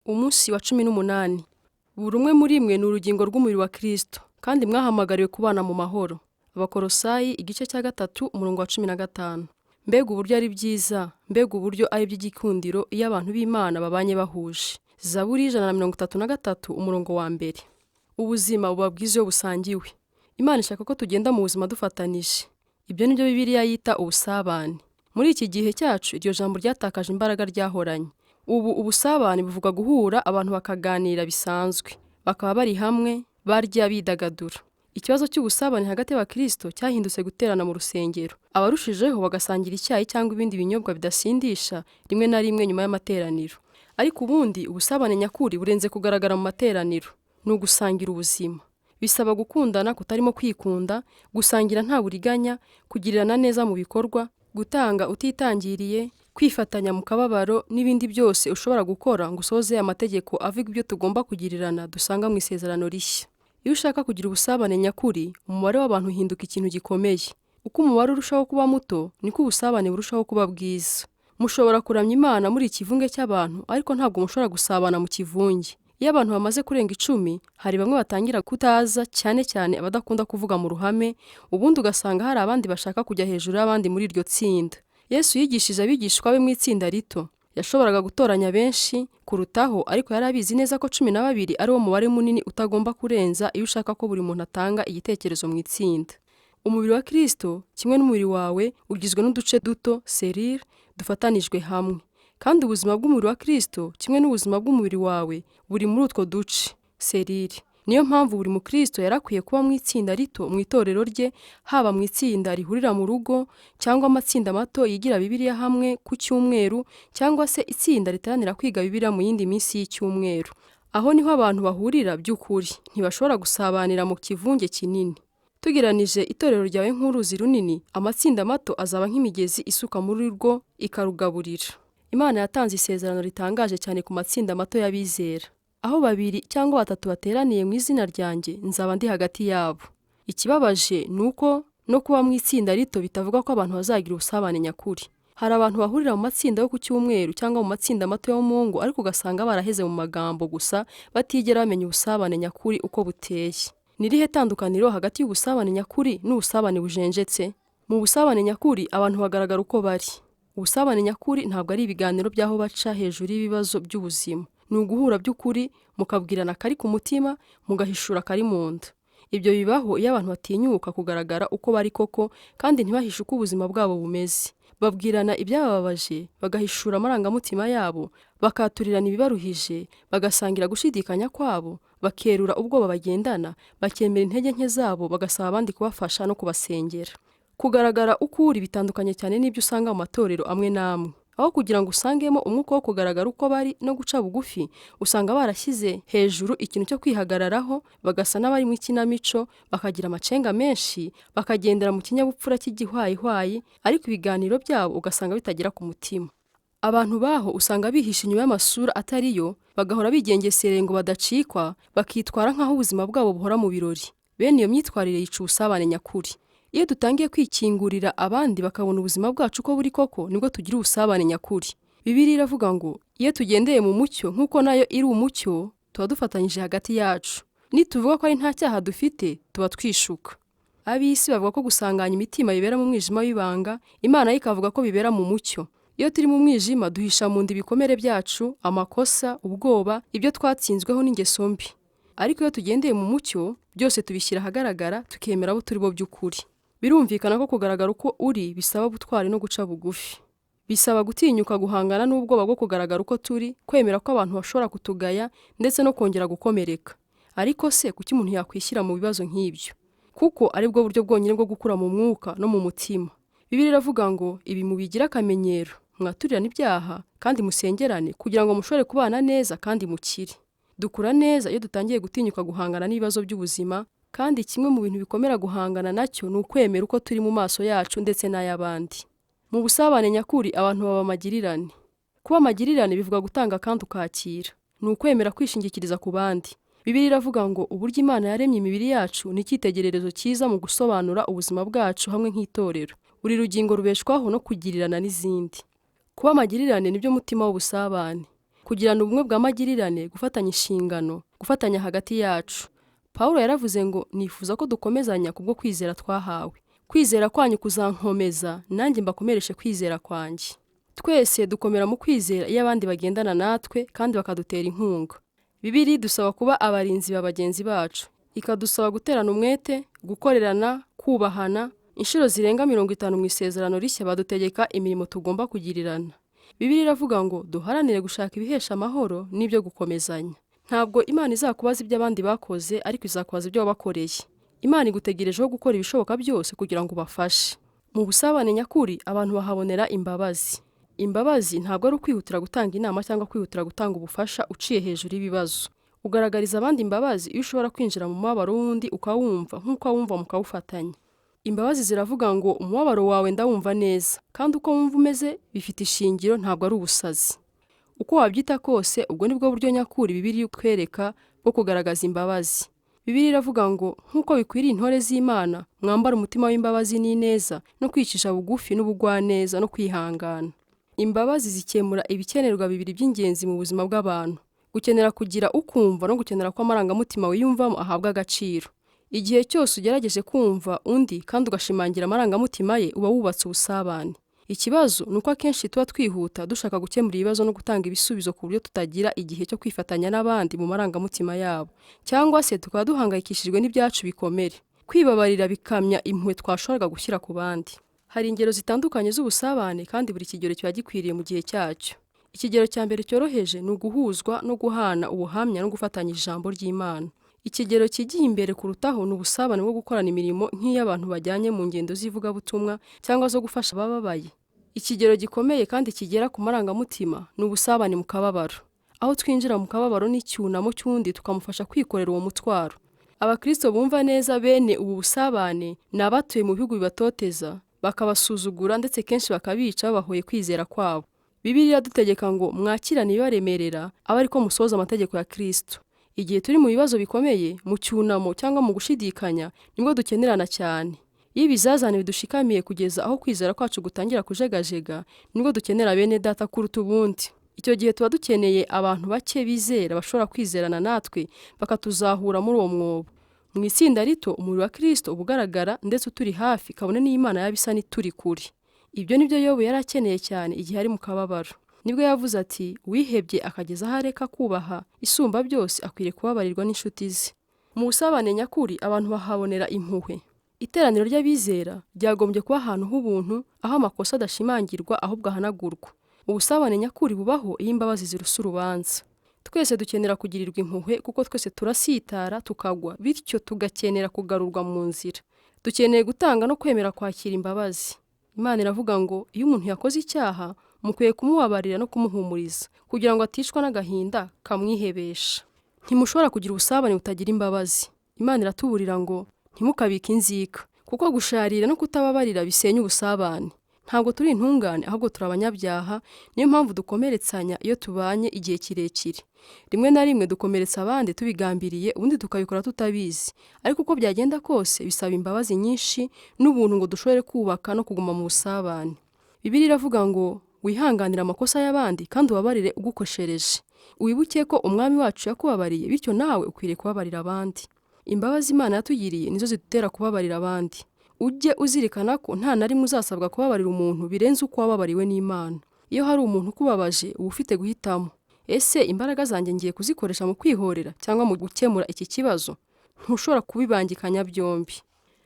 Umunsi wa 18. Buri umwe muri mwe ni urugingo rw'umubiri wa Kristo, kandi mwahamagariwe kubana mu mahoro. Abakolosayi igice cya 3 umurongo wa 15. Mbega uburyo ari byiza, mbega uburyo ari iby'igikundiro iyo abantu b'Imana babanye bahuje. Zaburi 133 umurongo wa 1. Ubuzima buba bwiza iyo busangiwe. Imana ishaka ko tugenda mu buzima dufatanije. Ibyo ni byo Bibiliya yita ubusabane. Muri iki gihe cyacu iryo jambo ryatakaje imbaraga ryahoranye. Ubu ubusabane buvuga guhura abantu bakaganira bisanzwe, bakaba bari hamwe, barya bidagadura. Ikibazo cy'ubusabane hagati y'abakristo cyahindutse guterana mu rusengero. Abarushijeho bagasangira icyayi cyangwa ibindi binyobwa bidasindisha rimwe na rimwe nyuma y'amateraniro. Ariko ubundi ubusabane nyakuri burenze kugaragara mu materaniro. Ni ugusangira ubuzima. Bisaba gukundana kutarimo kwikunda, gusangira nta buriganya, kugirirana neza mu bikorwa, gutanga utitangiriye, kwifatanya mu kababaro n'ibindi byose ushobora gukora ngo usohoze amategeko avuga ibyo tugomba kugirirana dusanga mu isezerano rishya. Iyo ushaka kugira ubusabane nyakuri, umubare w'abantu uhinduka ikintu gikomeye. Uko umubare urushaho kuba muto, niko ubusabane burushaho kuba bwiza. Mushobora kuramya Imana muri ikivunge cy'abantu, ariko ntabwo mushobora gusabana mu kivunge. Iyo abantu bamaze kurenga 10, hari bamwe batangira kutaza, cyane cyane abadakunda kuvuga mu ruhame, ubundi ugasanga hari abandi bashaka kujya hejuru y'abandi muri iryo tsinda. Yesu yigishije abigishwa be mu itsinda rito. Yashoboraga gutoranya benshi kurutaho, ariko yari abizi neza ko 12 ari wo mubare munini utagomba kurenza iyo ushaka ko buri muntu atanga igitekerezo mu itsinda. Umubiri wa Kristo, kimwe n'umubiri wawe, ugizwe n'uduce duto, selire, dufatanijwe hamwe. Kandi ubuzima bw'umubiri wa Kristo, kimwe n'ubuzima bw'umubiri wawe, buri muri utwo duce, selire. Niyo mpamvu buri mukristo yari akwiye kuba mu itsinda rito mu itorero rye, haba mu itsinda rihurira mu rugo, cyangwa amatsinda mato yigira Bibiliya hamwe ku cyumweru, cyangwa se itsinda riteranira kwiga Bibiliya mu yindi minsi y'icyumweru. Aho niho abantu bahurira by'ukuri, ntibashobora gusabanira mu kivunge kinini. Tugereranije itorero ryawe nk'uruzi runini, amatsinda mato azaba nk'imigezi isuka muri rwo ikarugaburira. Imana yatanze isezerano ritangaje cyane ku matsinda mato y'abizera. Aho 2 cyangwa 3 bateraniye mu izina ryanjye, nzaba ndi hagati yabo. Ikibabaje ni uko no kuba mu itsinda rito bitavuga ko abantu bazagira ubusabane nyakuri. Hari abantu bahurira mu matsinda yo ku cyumweru cyangwa mu matsinda mato yo mu ngo, ariko ugasanga baraheze mu magambo gusa, batigera bamenya ubusabane nyakuri uko buteye. Ni irihe tandukaniro hagati y'ubusabane nyakuri n'ubusabane bujenjetse? Mu busabane nyakuri abantu bagaragara uko bari. Ubusabane nyakuri ntabwo ari ibiganiro by'aho baca hejuru y'ibibazo by'ubuzima. Ni uguhura by'ukuri, mukabwirana akari ku mutima, mugahishura akari mu nda. Ibyo bibaho iyo abantu batinyuka kugaragara uko bari koko, kandi ntibahishe uko ubuzima bwabo bumeze. Babwirana ibyabababaje, bagahishura amarangamutima yabo, bakaturirana ibibaruhije, bagasangira gushidikanya kwabo, bakerura ubwoba bagendana, bakemera intege nke zabo, bagasaba abandi kubafasha no kubasengera. Kugaragara uko uri bitandukanye cyane n'ibyo usanga mu matorero amwe n'amwe. Aho kugira ngo usangemo umwuka wo kugaragara uko bari no guca bugufi, usanga barashyize hejuru ikintu cyo kwihagararaho, bagasa n'abari mu ikinamico, bakagira amacenga menshi, bakagendera mu kinyabupfura cy'igihwayihwayi, ariko ibiganiro byabo ugasanga bitagera ku mutima. Abantu baho usanga bihisha inyuma y'amasura atari yo, bagahora bigengesereye ngo badacikwa, bakitwara nk'aho ubuzima bwabo buhora mu birori. Bene iyo myitwarire yica ubusabane nyakuri. Iyo dutangiye kwikingurira abandi bakabona ubuzima bwacu uko buri koko, nibwo tugira ubusabane nyakuri. Bibiliya iravuga ngo iyo tugendeye mu mucyo nk'uko nayo iri umucyo, tuba dufatanyije hagati yacu. Nituvuga ko ari nta cyaha dufite, tuba twishuka. Ab'isi bavuga ko gusanganya imitima bibera mu mwijima w'ibanga, Imana yo ikavuga ko bibera mu mucyo. Iyo turi mu mwijima duhisha mu nda ibikomere byacu, amakosa, ubwoba, ibyo twatsinzweho n'ingeso mbi. Ariko iyo tugendeye mu mucyo, byose tubishyira ahagaragara, tukemera abo turi bo by'ukuri. Birumvikana ko kugaragara uko uri bisaba ubutwari no guca bugufi. Bisaba gutinyuka guhangana n'ubwoba bwo kugaragara uko turi, kwemera ko abantu bashobora kutugaya ndetse no kongera gukomereka. Ariko se kuki umuntu yakwishyira mu bibazo nk'ibyo? Kuko aribwo buryo bwonyine bwo gukura mu mwuka no mu mutima. Bibiliya iravuga ngo ibi mubigire akamenyero, mwaturirane ibyaha kandi musengerane kugira ngo mushobore kubana neza kandi mukire. Dukura neza iyo dutangiye gutinyuka guhangana n'ibibazo by'ubuzima, kandi kimwe mu bintu bikomera guhangana nacyo ni ukwemera uko turi mu maso yacu ndetse n'ay'abandi. Mu busabane nyakuri abantu baba amagirirane. Kuba amagirirane bivuga gutanga kandi ukakira. Ni ukwemera kwishingikiriza ku bandi. Bibiliya iravuga ngo uburyo Imana yaremye imibiri yacu ni icyitegererezo cyiza mu gusobanura ubuzima bwacu hamwe nk'itorero. Buri rugingo rubeshwaho no kugirirana n'izindi. Kuba amagirirane nibyo mutima w'ubusabane. Kugirana ubumwe bwa magirirane, gufatanya inshingano, gufatanya hagati yacu. Pawulo yaravuze ngo nifuza ko dukomezanya kubwo kwizera twahawe. Kwizera kwanyu kuzankomeza, nanjye mbakomereshe kwizera kwanjye. Twese dukomera mu kwizera iyo abandi bagendana natwe kandi bakadutera inkunga. Bibiliya idusaba kuba abarinzi ba bagenzi bacu. Ikadusaba guterana umwete, gukorerana, kubahana. Inshuro zirenga 50 mu Isezerano Rishya badutegeka imirimo tugomba kugirirana. Bibiliya iravuga ngo duharanire gushaka ibihesha amahoro n'ibyo gukomezanya. Ntabwo Imana izakubaza ibyo abandi bakoze, ariko izakubaza ibyo wabakoreye. Imana igutegerejeho gukora ibishoboka byose kugira ngo ubafashe. Mu busabane nyakuri abantu bahabonera imbabazi. Imbabazi ntabwo ari ukwihutira gutanga inama cyangwa kwihutira gutanga ubufasha uciye hejuru y'ibibazo. Ugaragariza abandi imbabazi iyo ushobora kwinjira mu mubabaro w'undi ukawumva nk'uko awumva mukawufatanya. Imbabazi ziravuga ngo umubabaro wawe ndawumva neza, kandi uko wumva umeze bifite ishingiro, ntabwo ari ubusazi. Uko wabyita kose, ubwo nibwo buryo nyakuri Bibiliya ikwereka bwo kugaragaza imbabazi. Bibiliya iravuga ngo nk'uko bikwiriye intore z'Imana, mwambare umutima w'imbabazi n'ineza, no kwicisha bugufi n'ubugwaneza no kwihangana. Imbabazi zikemura ibikenerwa bibiri by'ingenzi mu buzima bw'abantu: gukenera kugira ukumva no gukenera ko amarangamutima wiyumvamo ahabwa agaciro. Igihe cyose ugerageje kumva undi kandi ugashimangira amarangamutima ye, uba wubatse ubusabane. Ikibazo ni uko akenshi tuba twihuta dushaka gukemura ibibazo no gutanga ibisubizo ku buryo tutagira igihe cyo kwifatanya n'abandi mu marangamutima yabo, cyangwa se tukaba duhangayikishijwe n'ibyacu bikomere. Kwibabarira bikamya impuhwe twashoboraga gushyira ku bandi. Hari ingero zitandukanye z'ubusabane kandi buri kigero kiba gikwiriye mu gihe cyacyo. Ikigero cya mbere cyoroheje ni uguhuzwa no guhana ubuhamya no gufatanya ijambo ry'Imana. Ikigero kigiye imbere kurutaho ni ubusabane bwo gukorana imirimo nk'iy'abantu bajyanye mu ngendo z'ivugabutumwa cyangwa zo gufasha abababaye. Ikigero gikomeye kandi kigera ku marangamutima ni ubusabane mu kababaro, aho twinjira mu kababaro n'icyunamo cy'undi tukamufasha kwikorera uwo mutwaro. Abakristo bumva neza bene ubu busabane ni abatuye mu bihugu bibatoteza, bakabasuzugura ndetse kenshi bakabica babahoye kwizera kwabo. Bibiliya iradutegeka ngo mwakirane ibibaremerera, abe ariko musohoza amategeko ya Kristo. Igihe turi mu bibazo bikomeye, mu cyunamo cyangwa mu gushidikanya, nibwo dukenerana cyane. Iyo ibizazane bidushikamiye kugeza aho kwizera kwacu gutangira kujegajega, nibwo dukenera bene data kuruta ubundi. Icyo gihe tuba dukeneye abantu bake bizera bashobora kwizerana natwe bakatuzahura muri uwo mwobo. Mu itsinda rito, umubiri wa Kristo uba ugaragara ndetse uturi hafi, kabone n'iyo Imana yaba isa n'ituri kure. Ibyo ni byo Yobu yari akeneye cyane igihe ari mu kababaro. Nibwo yavuze ati uwihebye akageza aho areka kubaha isumba byose akwiriye kubabarirwa n'inshuti ze. Mu busabane nyakuri abantu bahabonera impuhwe. Iteraniro ry'abizera ryagombye kuba ahantu h'ubuntu, aho amakosa adashimangirwa ahubwo ahanagurwa. Ubusabane nyakuri bubaho iyo imbabazi zirusa urubanza. Twese dukenera kugirirwa impuhwe kuko twese turasitara tukagwa, bityo tugakenera kugarurwa mu nzira. Dukeneye gutanga no kwemera kwakira imbabazi. Imana iravuga ngo iyo umuntu yakoze icyaha, mukwiye kumubabarira no kumuhumuriza kugira ngo aticwa n'agahinda kamwihebesha. Ntimushobora kugira ubusabane butagira imbabazi. Imana iratuburira ngo ntimukabike inzika, kuko gusharira no kutababarira bisenya ubusabane. Ntabwo turi intungane ahubwo turi abanyabyaha, niyo mpamvu dukomeretsanya iyo tubanye igihe kirekire. Rimwe na rimwe dukomeretsa abandi tubigambiriye, ubundi tukabikora tutabizi. Ariko uko byagenda kose bisaba imbabazi nyinshi n'ubuntu ngo dushobore kubaka no kuguma mu busabane. Bibiliya iravuga ngo wihanganire amakosa y'abandi kandi ubabarire ugukoshereje. Wibuke ko Umwami wacu yakubabariye, bityo nawe ukwiriye kubabarira abandi. Imbabazi Imana yatugiriye nizo zidutera kubabarira abandi. Ujye uzirikana ko nta na rimwe uzasabwa kubabarira umuntu birenze uko wababariwe n'Imana. Iyo hari umuntu ukubabaje, uba ufite guhitamo. Ese imbaraga zanjye ngiye kuzikoresha mu kwihorera cyangwa mu gukemura iki kibazo? Ntushobora kubibangikanya byombi.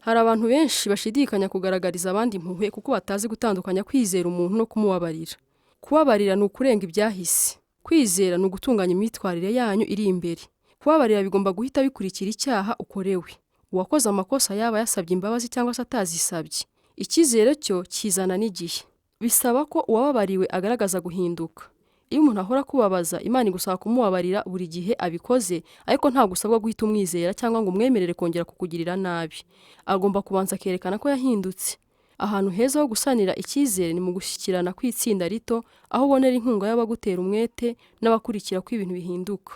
Hari abantu benshi bashidikanya kugaragariza abandi impuhwe kuko batazi gutandukanya kwizera umuntu no kumubabarira. Kubabarira ni ukurenga ibyahise. Kwizera ni ugutunganya imyitwarire yanyu iri imbere. Kubabarira bigomba guhita bikurikira icyaha ukorewe. Uwakoze amakosa yaba yasabye imbabazi cyangwa se atazisabye. Icyizere cyo kizana n'igihe. Bisaba ko uwababariwe agaragaza guhinduka. Iyo umuntu ahora akubabaza, Imana igusaba kumubabarira buri gihe abikoze, ariko ntabwo usabwa guhita umwizera cyangwa ngo umwemerere kongera kukugirira nabi. Agomba kubanza akerekana ko yahindutse. Ahantu heza ho gusanira icyizere ni mu gushyikirana kw'itsinda rito, aho ubonera inkunga y'abagutera umwete n'abakurikira ko ibintu bihinduka.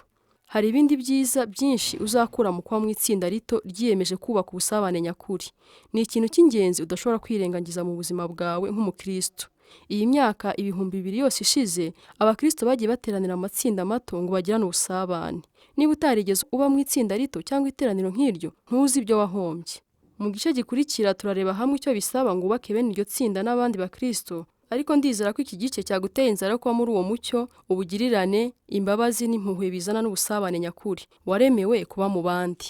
Hari ibindi byiza byinshi uzakura mu kuba mu itsinda rito ryiyemeje kubaka ubusabane nyakuri. Ni ikintu cy'ingenzi udashobora kwirengagiza mu buzima bwawe nk'umukristo. Iyi myaka 2000 yose ishize, abakristo bagiye bateranira mu matsinda mato ngo bagirane ubusabane. Niba utarigeze uba mu itsinda rito cyangwa iteraniro nk'iryo, ntuzi ibyo wahombye. Mu gice gikurikira turareba hamwe icyo bisaba ngo wubake bene iryo tsinda n'abandi bakristo, ariko ndizera ko iki gice cyaguteye inzara yo kuba muri uwo mucyo, ubugirirane, imbabazi n'impuhwe bizana n'ubusabane nyakuri. Waremewe kuba mu bandi.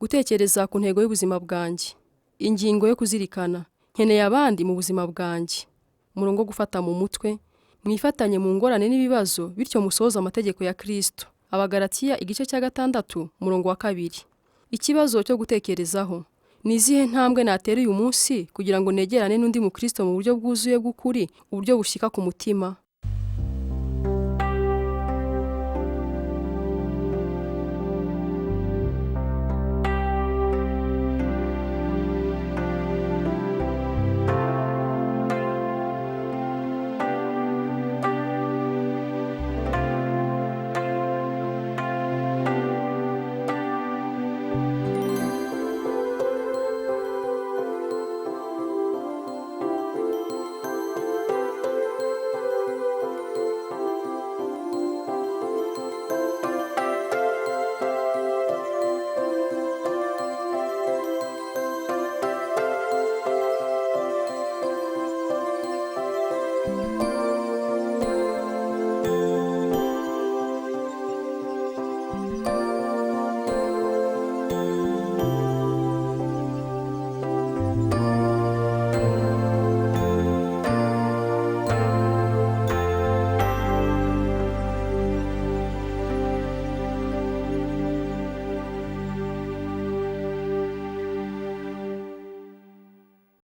Gutekereza ku ntego y'ubuzima bwanjye. Ingingo yo kuzirikana. Nkeneye abandi mu buzima bwanjye. Umurongo wo gufata mu mutwe. Mwifatanye mu ngorane n'ibibazo, bityo musohoze amategeko ya Kristo. Abagalatiya igice cya 6, umurongo wa 2. Ikibazo cyo gutekerezaho. Ni izihe ntambwe natera uyu munsi kugira ngo negerane n'undi mukristo mu buryo bwuzuye bw'ukuri, uburyo bushyika ku mutima?